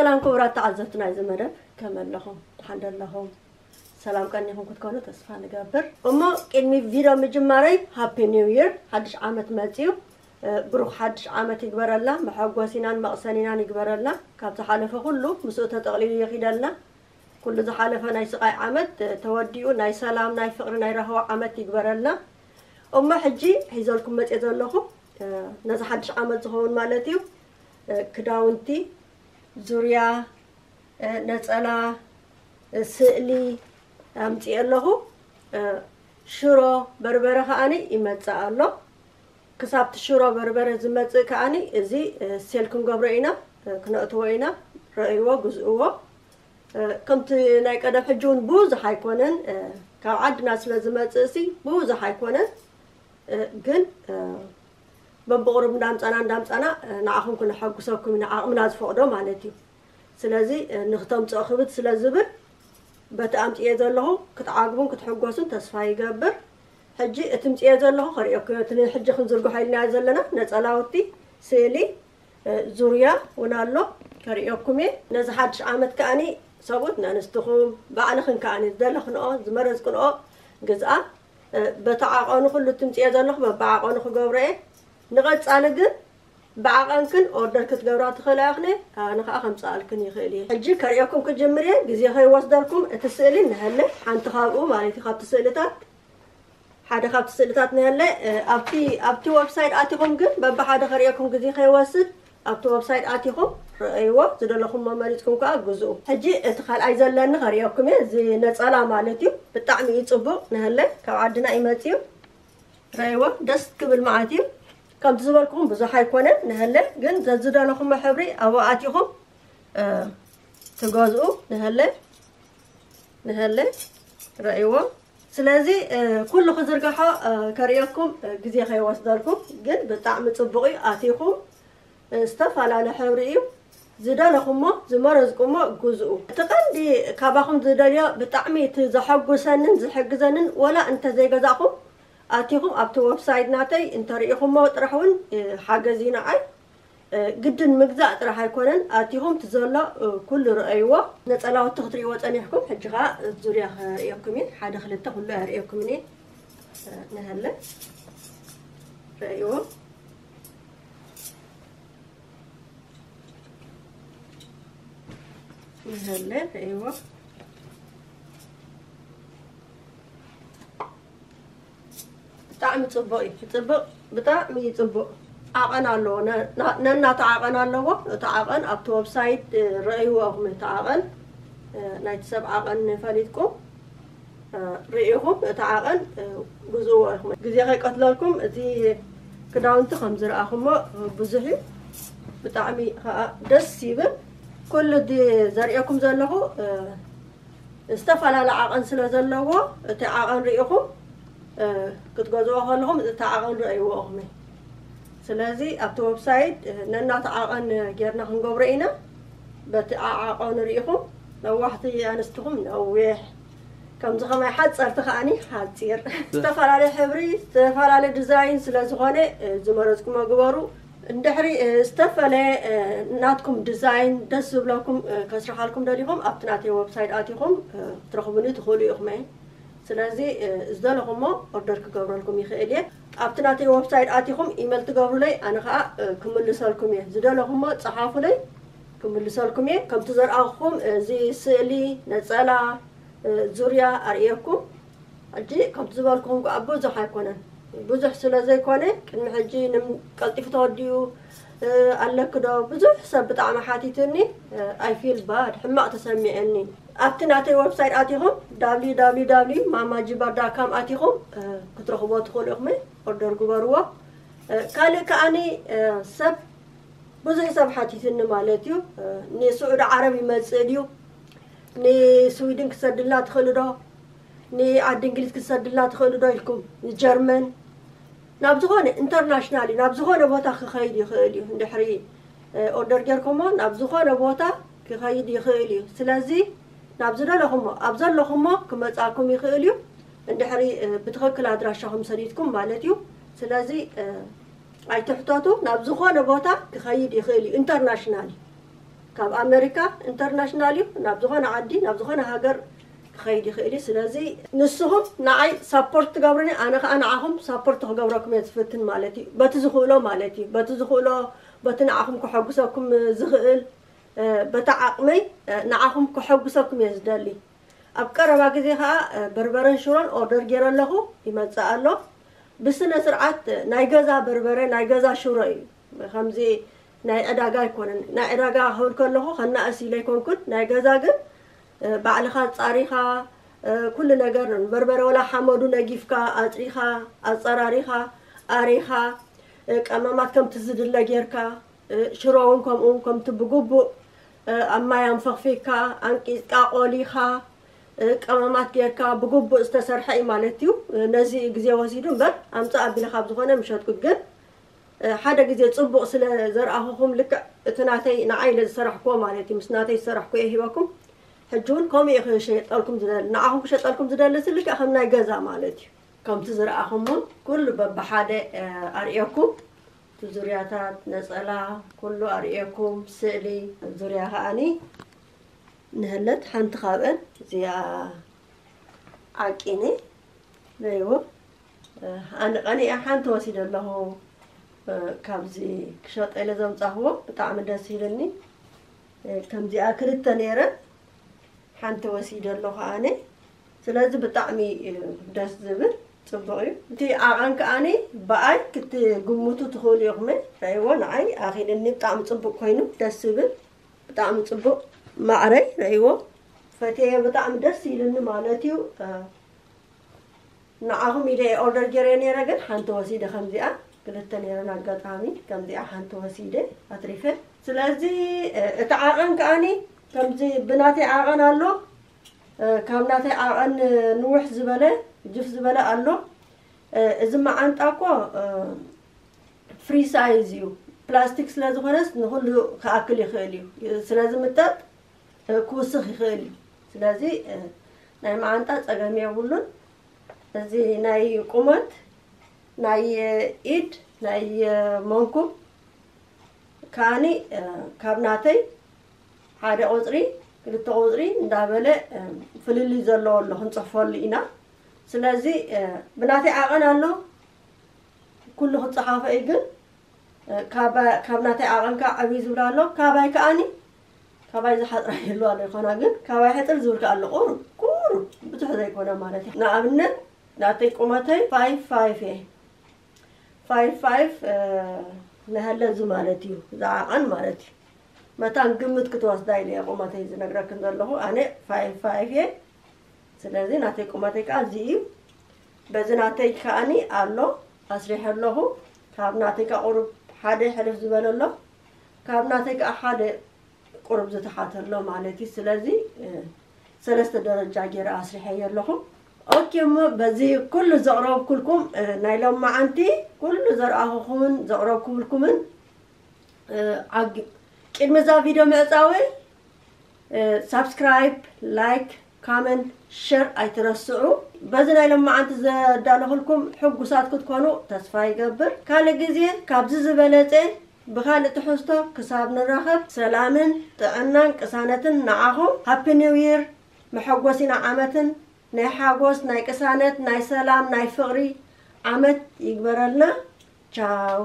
ሰላም ክቡራት ተዓዘብቲ ናይዚ መደብ፣ ከመይ ኣለኹም? ደሓን ዶ ኣለኹም? ሰላም ቀኒኹም ክትኮኑ ተስፋ ንገብር። እሞ ቅድሚ ቪድዮ ምጅማረይ፣ ሃፒ ኒው ይር፣ ሓድሽ ዓመት መጺኡ። እ፣ ብሩኽ ሓድሽ ዓመት ይግበረልና፣ መሐጎሲናን መቕሰኒናን ይግበረልና። ካብ ዝሓለፈ ኩሉ ምስኡ ተጠቕሊሉ ይኺደልና። ኩሉ ዝሓለፈ ናይ ስቓይ ዓመት፣ እ፣ ተወዲኡ ናይ ሰላም፣ ናይ ፍቕሪ፣ ናይ ራህዋ ዓመት ይግበረልና። እሞ ሕጂ ሒዘልኩም መጽየ ዘለኹ፣ እ፣ ነዚ ሓድሽ ዓመት ዝኸውን ማለት እዩ፣ እ፣ ክዳውንቲ፣ ዙርያ፣ እ፣ ነጸላ፣ እ፣ ስእሊ ኣምጽየ ኣለኹ። እ፣ ሽሮ፣ በርበረ ከኣኒ ይመጽእ ኣሎ። ክሳብቲ ሽሮ በርበረ ዝመጽእ ከኣኒ እዚ፣ እ፣ ሴል ክንገብሮ ኢና፣ እ፣ ክነእትዎ ኢና። ረእይዎ፣ ግዝእዎ። እ፣ ከምቲ ናይ ቀደም ሕጂ እውን ብዙሕ ኣይኮነን፣ እ፣ ካብ ዓድና ስለ ዝመጽእ ሲ ብዙሕ ኣይኮነን። እ፣ ግን፣ እ፣ በብቑሩብ እንዳምጻና እንዳምጻና፣ እ፣ ንዓኹም ክነሐጉሰኩም ኢና፣ ዓቕምና ዝፈቕዶ ማለት እዩ። ስለዚ፣ እ፣ ንክተምጽኦ ክብድ ስለ ዝብል፣ በቲ ኣምጽኤ ዘለኹ ክትዓግቡን ክትሕጎሱን ተስፋ ይገብር። ሕጂ እቲ ምጽኤ ዘለኹ ከርእየኩም፣ እቲ ንሕጂ ክንዝርግሖ ኢልናዮ ዘለና ነጸላውቲ፣ ስእሊ፣ እ፣ ዙርያ እውን ኣሎ፣ ከርእየኩም እየ። ነዚ ሓድሽ ዓመት ከኣኒ ሰብኡት ነንስትኹም፣ ባዕልኽን ከኣኒ ዝደለኽንኦ፣ ዝመረጽክንኦ ግዝኣ። እ፣ በቲ ዓቐኑ ኩሉ ትምጽኤ ዘለኹ በብዓቐኑ ክገብሮ እየ። ንቐጻሊ ግን ብዓቐንክን ኦርደር ክትገብራ ትኽእላ ኢኽን፣ ኣነ ኸኣ ከምጽኣልክን ይኽእል እየ። ሕጂ ከርእየኩም ክጅምር እየ፣ ግዜ ከይወስደልኩም። እቲ ስእሊ ንሀለ ሓንቲ ካብኡ ማለት እዩ፣ ካብቲ ስእልታት ሓደ ካብቲ ስእልታት ንሀለ፣ እ፣ ኣብቲ፣ ኣብቲ ዌብሳይት ኣቲኹም ግን በብሓደ ከርእየኩም ግዜ ከይወስድ ኣብቲ ዌብሳይት ኣቲኹም ረኣይዎ፣ ዝደለኹሞ መሪጽኩም ከኣ ግዝኡ። ሕጂ እቲ ካልኣይ ዘለኒ ከርእየኩም እየ፣ እዚ ነጸላ ማለት እዩ። ብጣዕሚ እዩ ጽቡቕ፣ ንሀለ ካብ ዓድና እዩ መጺኡ። ረኣይዎ፣ ደስ ክብል መዓት እዩ። ከምቲ ዝበልኩኹም ብዙሕ ኣይኮነን፣ ንሀለ ግን ዘዝደለኹሞ ሕብሪ ኣብኡ ኣቲኹም፣ እ፣ ትገዝኡ፣ ንሀለ፣ ንሀለ፣ ረኣይዎ። ስለዚ፣ እ፣ ኩሉ ክዝርግሖ፣ እ፣ ከርእየኩም፣ እ፣ ግዜ ከይወስደልኩም፣ ግን ብጣዕሚ ጽቡቕ እዩ። ኣቲኹም፣ እ፣ ዝተፈላለየ ሕብሪ እዩ። ዝደለኹሞ፣ ዝመረዝኩሞ ግዝኡ። እቲ ቀንዲ ካባኹም ዝደልዮ፣ ብጣዕሚ እቲ ዘሐጉሰንን ዝሕግዘንን፣ ወላ እንተዘይገዛእኹም፣ ኣቲኹም ኣብቲ ዌብሳይት ናተይ እንተርኢኹሞ ጥራሕ እውን፣ እ፣ ሓገዝ እዩ ንዓይ። እ፣ ግድን ምግዛእ ጥራሕ ኣይኮነን፣ ኣቲኹም እቲ ዘሎ፣ እ፣ ኩሉ ረኣይዎ። ነጸላውቲ ክትርእይዎ ጸኒሕኩም፣ ሕጂ ኸኣ ዙርያ ከርእየኩም እየ። ሓደ ክልተ ኩሉ ኣርእየኩምን እየ። እ፣ ንሀለ ረኣይዎ። ንሀለ ረኣይዎ። ብጣዕሚ ጽቡቕ እዩ። ጽቡቕ፣ ብጣዕሚ ጽቡቕ ዓቐን ኣለዎ። ነ-፣ ና-፣ ነናቱ ዓቐን ኣለዎ። እቲ ዓቐን ኣብቲ ዌብሳይት፣ እ፣ ረእይዎ ኢኹም። እቲ ዓቐን፣ እ፣ ናይቲ ሰብ ዓቐን ፈሊጥኩም፣ እ፣ ርኢኹም እቲ ዓቐን፣ እ፣ ግዝእዎ ኢኹም። ግዜ ከይቀትለልኩም፣ እቲ ክዳውንቲ ከም ዝረኣኹሞ፣ እ፣ ብዙሕ እዩ። ብጣዕሚ ኸኣ ደስ ይብል። ኩሉ ድ-፣ ዘርእየኩም ዘለኹ፣ እ፣ ዝተፈላለየ ዓቐን ስለ ዘለዎ፣ እቲ ዓቐን ርኢኹም፣ እ፣ ክትገዝኦ ከለኹም እቲ ዓቐን ረእይዎ ኢኹም። ስለዚ ኣብቲ ዌብሳይት፣ እ፣ ነናቱ ዓቐን ጌርና ክንገብሮ ኢና። በቲ ዓቐኑ ርኢኹም፣ ነዋሕቲ ኣንስትኹም ነዊሕ፣ ከምዚ ከማይ ሓጸርቲ ከኣኒ ሓጺር፣ ዝተፈላለየ ሕብሪ፣ ዝተፈላለየ ዲዛይን ስለ ዝኾነ፣ እ፣ ዝመረጽኩሞ ግበሩ። እንድሕሪ፣ እ፣ ዝተፈለየ፣ እ፣ ናትኩም ዲዛይን ደስ ዝብለኩም፣ እ፣ ከስርሓልኩም ደሊኹም፣ ኣብቲ ናተይ ዌብሳይት ኣቲኹም፣ እ፣ ክትረኽቡኒ ትኽእሉ ኢኹም። ስለዚ፣ እ፣ ዝደለኹሞ ኦርደር ክገብረልኩም ይኽእል እየ። ኣብቲ ናተይ ዌብሳይት ኣቲኹም ኢሜል ትገብሩለይ፣ ኣነ ኸኣ፣ እ፣ ክምልሰልኩም እየ። ዝደለኹሞ ጸሓፉለይ፣ ክምልሰልኩም እየ። ከምቲ ዘርኣኹም፣ እዚ ስእሊ፣ ነጸላ፣ እ፣ ዙርያ ኣርእየኩም። ሕጂ ከምቲ ዝበልኩኹም ከኣ ብዙሕ ኣይኮነን። ብዙሕ ስለ ዘይኮነ፣ ቅድሚ ሕጂ ንም-፣ ቀልጢፉ ተወዲኡ፣ እ፣ ኣለኪ ዶ? ብዙሕ ሰብ ብጣዕሚ ሓቲቱኒ፣ እ፣ I feel bad፣ ሕማቕ ተሰሚዐኒ። ኣብቲ ናተይ ዌብሳይት ኣቲኹም፣ ዳብሊው ዳብሊው ዳብሊው ማማ ጂባር ዳት ካም ኣቲኹም፣ እ፣ ክትረኽብዎ ትኽእሉ ኢኹም። ኦርደር ግበርዎ። እ፣ ካልእ ከኣኒ፣ እ፣ ሰብ፣ ብዙሕ ሰብ ሓቲቱኒ ማለት እዩ። እ፣ ንስዑዲ ዓረብ ይመጽእ ድዩ? ንስዊድን ክሰድልና ትኽእሉ ዶ? ንዓዲ እንግሊዝ ክሰድልና ትኽእሉ ዶ ኢልኩም፣ ንጀርመን፣ ናብ ዝኾነ ኢንተርናሽናል እዩ፣ ናብ ዝኾነ ቦታ ክኸይድ ይኽእል እዩ። እንድሕሪ፣ እ፣ ኦርደር ጌርኩሞ ናብ ዝኾነ ቦታ ክኸይድ ይኽእል እዩ። ስለዚ ናብ ዝደለኹሞ፣ ኣብ ዘለኹሞ ክመጻኩም ይኽእል እዩ። እንድሕሪ፣ እ፣ ብትኽክል ኣድራሻኹም ሰዲድኩም ማለት እዩ። ስለዚ፣ እ፣ ኣይትሕተቱ፣ ናብ ዝኾነ ቦታ ክኸይድ ይኽእል እዩ፣ ኢንተርናሽናል እዩ። ካብ ኣሜሪካ ኢንተርናሽናል እዩ። ናብ ዝኾነ ዓዲ፣ ናብ ዝኾነ ሃገር ክኸይድ ይኽእል እዩ። ስለዚ ንስኹም ንዓይ ሳፖርት ትገብሩኒ፣ ኣነ ከዓ ንዓኹም ሳፖርት ክገብረኩም እየ ዝፍትን ማለት እዩ። በቲ ዝኽእሎ ማለት እዩ። በቲ ዝኽእሎ፣ በቲ ንዓኹም ከሐጉሰኩም ዝኽእል፣ በቲ ዓቕመይ ንዓኹም ከሐጉሰኩም እየ ዝደሊ። ኣብ ቀረባ ግዜ ከዓ በርበረን ሽሮን ኦርደር ገይረ ኣለኹ፣ ይመፅእ ኣሎ። ብስነ ስርዓት ናይ ገዛ በርበረ፣ ናይ ገዛ ሽሮ እዩ። ከምዚ ናይ ዕዳጋ ኣይኮነን። ናይ ዕዳጋ ክብል ከለኹ ከናእስ ኢለ ኣይኮንኩን። ናይ ገዛ ግን ባዕልኻ ፃሪኻ፣ ኩሉ ነገር በርበረ፣ ወላ ሓመዱ ነጊፍካ፣ ኣፅሪኻ፣ ኣፀራሪኻ፣ ኣሪኻ፣ ቀመማት ከምቲ ዝድለ ጌርካ፣ ሽሮ እውን ከምኡ ከምቲ ብግቡእ ኣብ ማይ ኣንፈኽፊካ፣ ኣንቂፅካ፣ ቆሊኻ፣ ቀመማት ጌርካ ብግቡእ ዝተሰርሐ እዩ ማለት እዩ። ነዚ ግዜ ወሲዱ እምበር፣ ኣምፃእ ኣቢለ ካብ ዝኾነ ምሸጥኩ። ግን ሓደ ግዜ ፅቡቕ ስለ ዘርኣኹኹም፣ ልክዕ እቲ ናተይ ንዓይ ኢለ ዝሰራሕኩዎ ማለት እዩ። ምስ ናተይ ዝሰራሕኩ እየ ሂበኩም። ሕጂ እውን ከምኡ እየ ክሸጠልኩም ዝደሊ፣ ንዓኹም ክሸጠልኩም ዝደሊ፣ እዚ ልክዕ ከም ናይ ገዛ ማለት እዩ። ከምቲ ዝረኣኹሞ ኩሉ በብሓደ ኣርእየኩም። እቲ ዙርያታት፣ ነፀላ፣ ኩሉ ኣርእየኩም። ስእሊ ዙርያ ከኣኒ ንህለት ሓንቲ ካብአን እዚኣ ዓቂነ ነይዎ። ኣነ ቀኒአ ሓንቲ ወሲደ ኣለኹ። ካብዚ ክሸጠ ኢለ ዘምፃኽዎ ብጣዕሚ ደስ ኢልኒ። ከምዚኣ ክልተ ነይረ፣ ሓንቲ ወሲደ ኣለኹ ኣነ። ስለዚ ብጣዕሚ ደስ ዝብል፣ ፅቡቕ እዩ። እቲ ዓቐን ከኣኒ ብኣይ ክትግምቱ ትኽእሉ ኢኹም። ረእይዎ፣ ንዓይ ኣኺልኒ፣ ብጣዕሚ ፅቡቕ ኮይኑ ደስ ዝብል፣ ብጣዕሚ ፅቡቕ፣ ማዕረይ። ረእይዎ፣ ፈትየ፣ ብጣዕሚ ደስ ኢልኒ ማለት እዩ። ንዓኹም ኢለ ኦርደር ገይረ ነይረ፣ ግን ሓንቲ ወሲደ። ከምዚኣ ክልተ ነይረን፣ ኣጋጣሚ ከምዚኣ ሓንቲ ወሲደ ኣትሪፈ። ስለዚ እቲ ዓቐን ከኣኒ ከምዚ ብናተይ ዓቐን ኣሎ፣ ካብ ናተይ ዓቐን ንውሕ ዝበለ፣ ጅፍ ዝበለ ኣሎ። እዚ መዓንጣ እኮ ፍሪ ሳይዝ እዩ። ፕላስቲክ ስለ ዝኾነስ ንኹሉ ክኣክል ይኽእል እዩ። ስለ ዝምጠጥ ክውስኽ ይኽእል እዩ። ስለዚ ናይ መዓንጣ ጸገም የብሉን። እዚ ናይ ቁመት፣ ናይ ኢድ፣ ናይ መንኩብ ከኣኒ ካብ ናተይ ሓደ ቁፅሪ፣ ክልተ ቁፅሪ እንዳበለ ፍልልይ ዘለዎ ኣሎ፣ ክንፅሕፈሉ ኢና። ስለዚ ብናተይ ዓቐን ኣሎ፣ ኩሉ ክፀሓፈ እዩ። ግን ካብ ናተይ ዓቐን ከዓ ዕብይ ዝብል ኣሎ። ካባይ ከኣኒ፣ ካባይ ዝሓፅራ ይህልዋ ኣሎ ይኾና፣ ግን ካባይ ሕፅር ዝብል ከዓ ኣሎ። ቁሩብ ቁሩብ፣ ብዙሕ ዘይኮነ ማለት እዩ። ንኣብነት ናተይ ቁመተይ ፋይቭ ፋይቭ እየ። ፋይቭ ፋይቭ ንሀለዚ ማለት እዩ፣ ዝዓቐን ማለት እዩ። መታን ግምት ክትወስዳ ኢለ እየ ቁመተይ ዝነግረክን ዘለኹ። ኣነ ፋይቭ ፋይቭ እየ። ስለዚ ናተይ ቁመተይ ከዓ እዚ እዩ። በዚ ናተይ ከኣኒ ኣሎ ኣስሪሐ ኣለኹ። ካብ ናተይ ከዓ ቁሩብ ሓደ ሕልፍ ዝበለ ኣሎ። ካብ ናተይ ከዓ ሓደ ቁሩብ ዝተሓተ ኣሎ ማለት እዩ። ስለዚ ሰለስተ ደረጃ ገይረ ኣስሪሐዮ ኣለኹ። ኦኬ፣ እሞ በዚ ኩሉ ዘቕረብኩልኩም ናይ ሎማዓንቲ ኩሉ ዘርኣኹኹምን ዘቕረብኩልኩምን፣ ቅድሚ እዛ ቪድዮ ምዕፃወይ ሳብስክራይብ፣ ላይክ፣ ካመንት፣ ሸር ኣይትረስዑ። በዚ ናይ ሎማዓንቲ ዘዳለኹልኩም ሕጉሳት ክትኮኑ ተስፋ ይገብር። ካልእ ግዜ ካብዚ ዝበለፀ ብኻልእ ትሕዝቶ ክሳብ ንራኸብ፣ ሰላምን ጥዕናን ቅሳነትን ንዓኹም። ሃፒ ኒው ይር፣ መሐጎሲና ዓመትን ናይ ሓጎስ፣ ናይ ቅሳነት፣ ናይ ሰላም፣ ናይ ፍቕሪ ዓመት ይግበረልና። ቻው።